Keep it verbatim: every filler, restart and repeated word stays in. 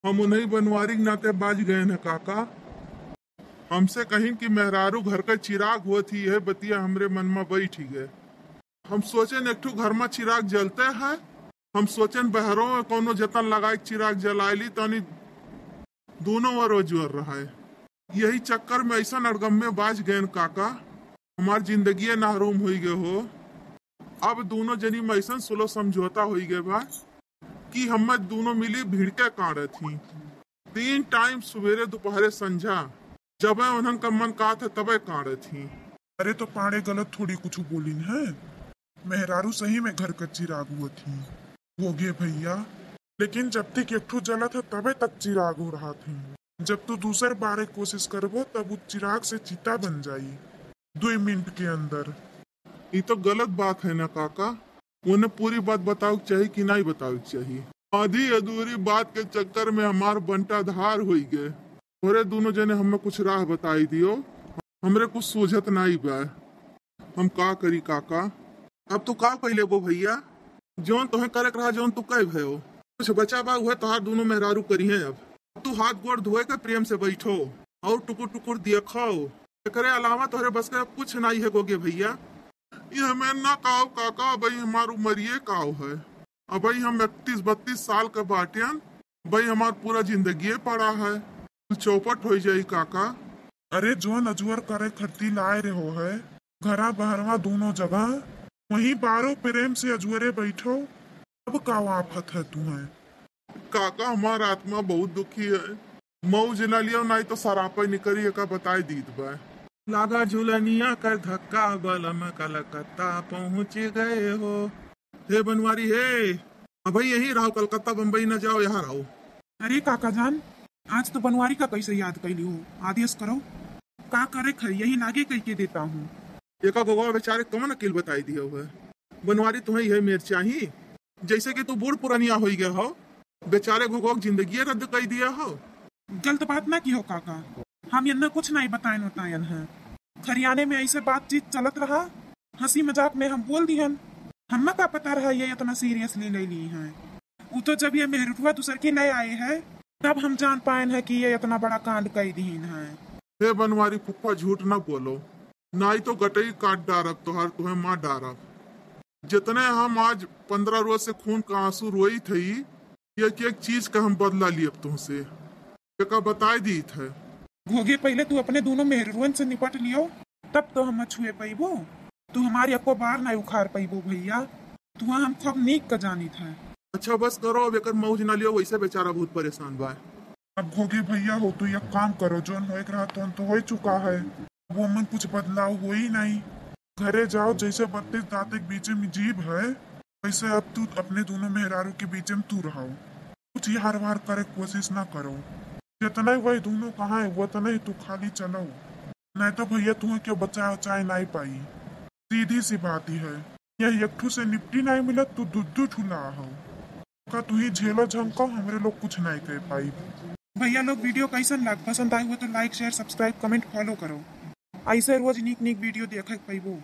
हम उन्हीं बनवारी के नाते बाज गए हैं काका। हमसे कहिन कि मेहरारू घर का चिराग होत ही, यह बतिया हमरे मन में बैठ ही गए। हम सोचेन एक ठो घर में चिराग जलते है, हम सोचेन बहरों में कौनो जतन लगाए के चिराग जलाए ली, तनी दोनों ओर उजवर रहे। यही चक्कर में ऐसा अड़गम्मे बाज गएन काका, हमार जिंदगी नहरूम होई गए हो। अब दोनों जनी में ऐसा सुलह समझौता होई गए बा कि हम दोनों मिली भिड़के काढ़त ही। तीन टाइम सुबेरे, दोपहरे, संझा, जबे उन्हन का मन कहत है तबे काढ़त ही। अरे तो पाड़े गलत थोड़ी कुछ बोलिन है, मेहरारू सही में घर का चिराग होत ही। घोगे भैया, लेकिन जब तक एक ठो जलत है तबे तक चिराग हो रहत ही। जब तू दूसर बारे कोशिश करबो तब उ चिराग से चिता बन जाई दुई मिनट के अंदर। ई तो गलत बात है ना काका, उन्हें पूरी बात बतावे के चाही कि नहीं बतावे के चाही? आधी अधूरी बात के चक्कर में हमार बंटाधार होई गए। अरे दोनों जने हमें कुछ राह बताई दियो, हमरे कुछ सूझत नहीं बा, हम का करी काका? अब तू का कइले बो भैया, जौन तोहे करे के रहा, जौन तू कह भयो, कुछ बचा बा उहे तोहार दोनों मेहरारू करी हैं। अब तू हाथ गोड़ धोए के प्रेम से बैठो और टुकुर टुकुर देखो, एकरे अलावा तोहरे बस के कुछ नहीं है गोगे भैया। ये हमें ना काव काका, अबही हमार उमरिये काव है, अबही हम इकतीस बत्तीस साल के बाटियन, अबही हमार पूरा जिंदगिये पड़ा है, तू चौपट हो जाई काका। अरे जौन अजुअर करे खरती लाए रहो है, घरा बहरवा दोनों जगह, वहीं बारो प्रेम से अजुअरे बैठो, अब का आफत है तुम्हें? काका हमार आत्मा बहुत दुखी है, मौज ना लियो, नाई तो सरापे निकरी, एका बताए दीत बा। लागा झुलनिया कर धक्का, बलम कलकत्ता पहुँच गए हो। हे बनवारी हे, अबही यहीं रहो, कलकत्ता बम्बई न जाओ, यहाँ रहो। अरे काका जान, आज तो बनवारी का कैसे याद कैली हो? आदेश करो, का करे ख यही लागे कह के देता हूँ। एका गोगवा बेचारे कवन अकील बताई दिया हुआ है, बनवारी तुम्हें यही मेर चाही, जैसे कि तू बूढ़ पुरनिया होई गया हो, बेचारे घोघो के जिंदगी रद्द कई दिया हो। गलत बात ना की हो काका, हम यन्ना कुछ नहीं बतायन उतायन है। खरियाने में ऐसे बातचीत चलत रहा, हंसी मजाक में हम बोल दिहन। हम्मा का पता रहा ये इतना seriously ले ली हैं। उ तो जब ये मेहरुआ दूसर के ले आए हैं, तब हम जान पायन है कि ये इतना बड़ा कांड कई दीन हैं। हे बनवारी फुफ्फा, झूठ ना बोलो, नाई तो गटई काट डारब तोहार, तुहे मार डारब। जितने हम आज पन्द्रह रोज से खून का आंसू रोई थई, एक एक चीज का हम बदला लियब तुहसे, एका बताए दीत है। घोगे, पहले तू अपने दोनों मेहरुअन से निपट लियो, तब तो हम छुए पइबो। तू हमारी अक्को बार ना उखाड़ पइबो भैया, तू हम खूब नीक का जानित है। अच्छा बस करो, अब एकर मौज ना लियो, वैसे बेचारा बहुत परेशान बा। अब घोगे भैया हो, तू एक काम करो, जौन होए के रहा तौन तो हो चुका है, वो मन कुछ बदलाव होई नहीं। घरे जाओ, जैसे बत्तीस दांत के बीचे में जीभ है, वैसे अब तू अपने दोनों मेहरारू के बीचे में तू रहो। कुछ यार वार करे के कोशिश ना करो। जितना ही वही दोनों कहाँ है, उतना ही तू खाली चलो, नहीं तो भैया तुम्हें क्यों बचाए उचाए नहीं पाई। सीधी सी बात ही है, यह एक ठू से निपटी नहीं मिलत, तू दू दू ठू ला हो। का तू ही झेलो झंको, हमरे लोग कुछ नहीं कह पाई। भैया लोग video कैसन लाग, पसंद आए हुए तो like, share, subscribe, comment, follow करो। ऐसे रोज नीक नीक video देखे के पइबो।